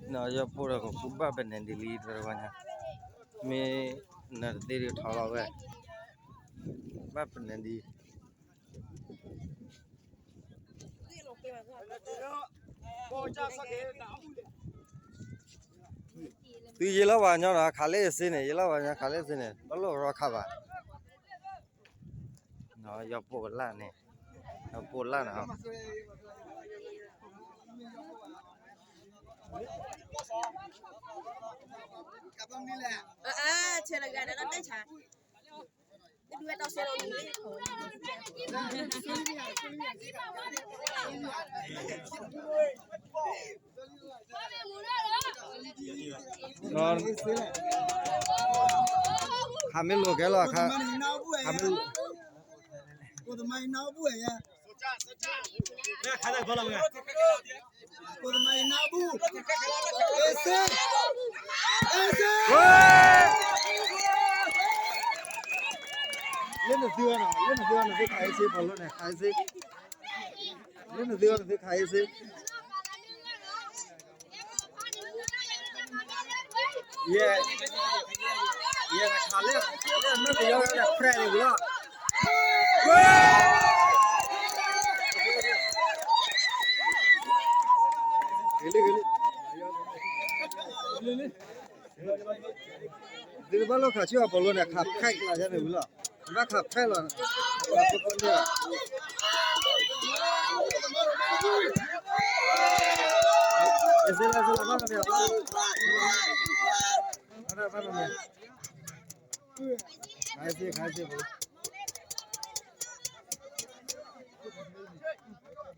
ယီၢ်ပိၢ်ဒီးကကူဘၣ်ပနဲၣ်ဒံးလံ တဝဲညါ, မ့ၢ်နတသ့ဒုးထီလီၤဝဲ, ဘၣ်ပနဲၣ်ဒံး သုယ့လီၤပှၤကညီဒီး ခးလၢအစ့န့ၣ်, ယ့လီၤပှၤကညီခးလၢအစ့န့ၣ် ဘၣ်လိၣ်ရီခးဘၣ်, ယီၢ်ပိၢ်ကလၢ်န့ၣ်, ယီၢ်ပိၢ်လၢ်န့ၣ် ခးမ့ၢ်လိာ်ကဲလီၤ, ခးမ့ၢ် လၢနသုဝဲနီၤ, လၢနသုဝဲနသုခးအ့စ့ ပီၤလိန့ၣ် ခးအ့စ့, လၢနသုဝဲနသုခးအ့စ့, ယဲ, ယဲနခးလၢ လၢနသုဝဲ ဖရဲၣ်န့ၣ်ဝံၤလီၤ, ဂ့ၤလံ, ဂ့ၤလံ, သုတဘၣ်လိၣ်ခးဆူအပီၤလိန့ၣ် ခးဖဲကလးယဲန့ၣ်ဝံၤလီၤ, ဘၣ်ခးဖဲလီၤ, အ့စ့လၢ အ့စ့လၢ ဘၣ်မနုၤလဲၣ်, ဘၣ်မနုၤလဲၣ်, ခးအ့စ့ ခးအ့စ့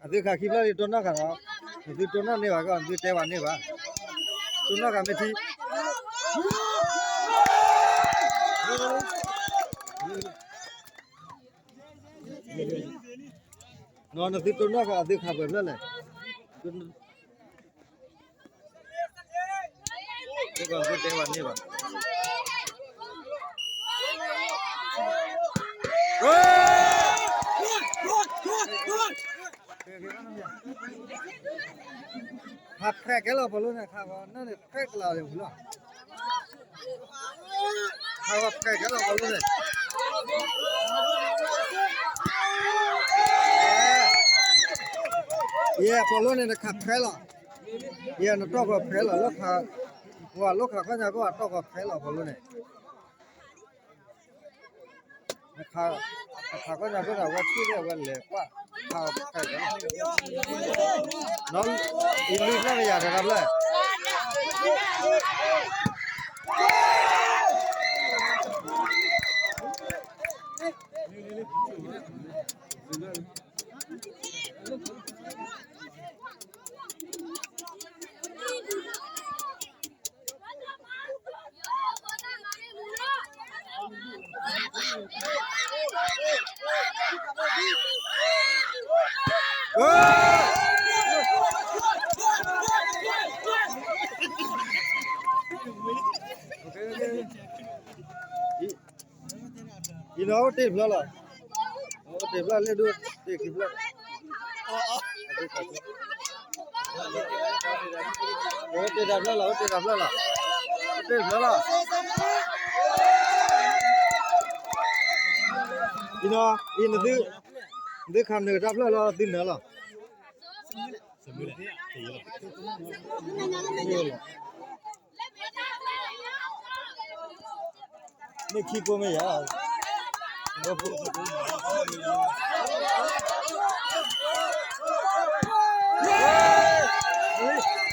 အသုခးခံဖျၢၣ်လံ တိၢ်နီၣ်ဃာ်ဒီး, နသုတိၢ်နီၣ်န့ၢ်ဘၣ်ကီး နသုတဲပှၤန့ၢ်ဘၣ်, တိၢ်နီၣ်ဃာ်မ့ၢ်ထံ, နသုတိၢ်နီၣ်ဃာ် အသုခးပှဲၤဖျၢၣ်လဲၣ်, သုကီး နသုတဲပှၤန့ၢ်ဘၣ်. ခးဖဲကဲလီၤ ပီၤလိန့ၣ် ခးဂီၤန့ၣ် ဖဲကလးလၢဝံၤလီၤ, ခးဂီၤဖဲကဲလီၤ ပီၤလိန့ၣ်, ယဲ ပီၤလိန့ၣ် နခးဖဲလီၤ, ယဲ နတီၢ်ဂီၤဖဲလီၤ, ပှၤလိၣ်ခးခီၣ်ညါကီး အတီၢ်ဂီၤဖဲလီၤ ပီၤလိန့ၣ်. ခးခီၣ်ညါကီး အဝဲထံၣ်လၢအဝဲလဲၤကွၢ်, ခးဖဲကဲလီၤ, နီၢ်အံၤ လွံၢ်ဖျၢၣ်ကယၤတဂၤဖျၢၣ်, ယနီၢ်အိၣ်တ့ၢ်ဖျၢၣ်လီၤ, အိၣ်တ့ၢ်ဖျၢၣ်လၢဒိၣ်တ့ၢ်ခံဖျၢၣ်, အိၣ်တ့ၢ်တၢ်ဖျၢၣ်လီၤ, အိၣ်တ့ၢ်တၢ်ဖျၢၣ်လီၤ, အိၣ်တ့ၢ်တၢ်ဖျၢၣ်လီၤ, ယနီၢ်အံၤ နသုခးနၢၤတၢ်ဖျၢၣ်လီၤ သုနၢၤလီၤ. မ့ၢ်ခံကိးမ့ၢ်ယၤ, နၢ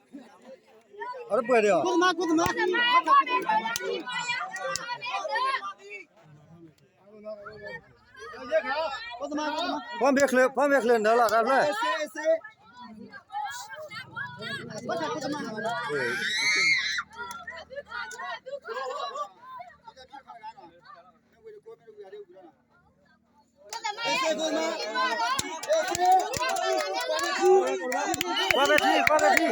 ၤလံ နၢၤလံ, အတပှဲၤဒီး, ဖီမ့ၢ်ချၢ ဖီမ့ၢ်ချၢနၢၤလီၤတၢ်ဖျၢၣ်, ကွၢ်ဖဲထံ ကွၢ်ဖဲထံ, ကွၢ်ဖဲထံ, ကွၢ်ဖဲထံ,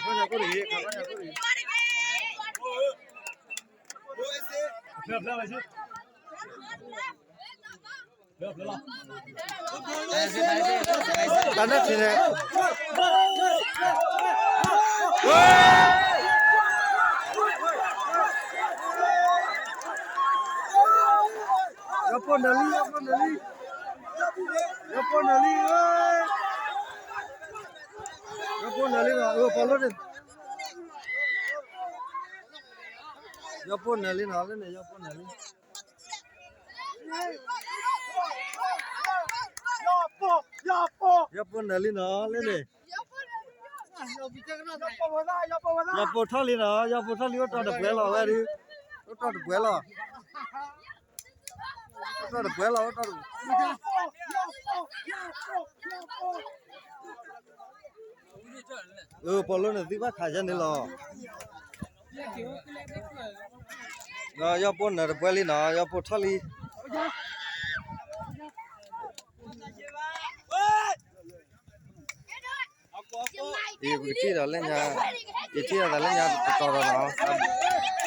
ခီညါကိၣ်တဂ့ၤ, ခီညါကိၣ်တဂ့ၤ. တၢ်နၢ်ထံန့ၣ်, ယီၤပိၢ်နၢၤလံ, ယီၤပိၢ်နၢၤလံ, ယီၤပိၢ်နၢၤလံ, ယီၤပိၢ်နၢၤလံ, အပီၤလိန့ၣ်, ယီၤပိၢ်နၢၤလံနီၤ, လၢန့ၣ် ယီၤပိၢ်နၢၤလံ. ယီၤပိၢ်နၢၤလံနီၤ, လၢန့ၣ်, ယီၤပိၢ်ထီၣ်လံနီၤ, ယီၤပိၢ်ထီၣ်လံ, အိၣ်တီၢ်တပှဲၤလီၤဝဲဒုး, အိၣ်တီၢ်တပှဲၤလီၤ, အိၣ်တီၢ်တပှဲၤလီၤ, အိၣ်တီၢ်တပှဲၤ ပီၤလိန့ၣ်သံဘၣ်ခးယဲန့ၣ်လီၤ. ယီၤပိၢ်နၢၤတပှဲၤလံနီၤ, ယီၤပိၢ်ထီၣ်လံ. ပကထံၣ်ဒီးလၢညါ, ယထံၣ်ဒီးသးလၢညါတတီၤဒီးနီၤ.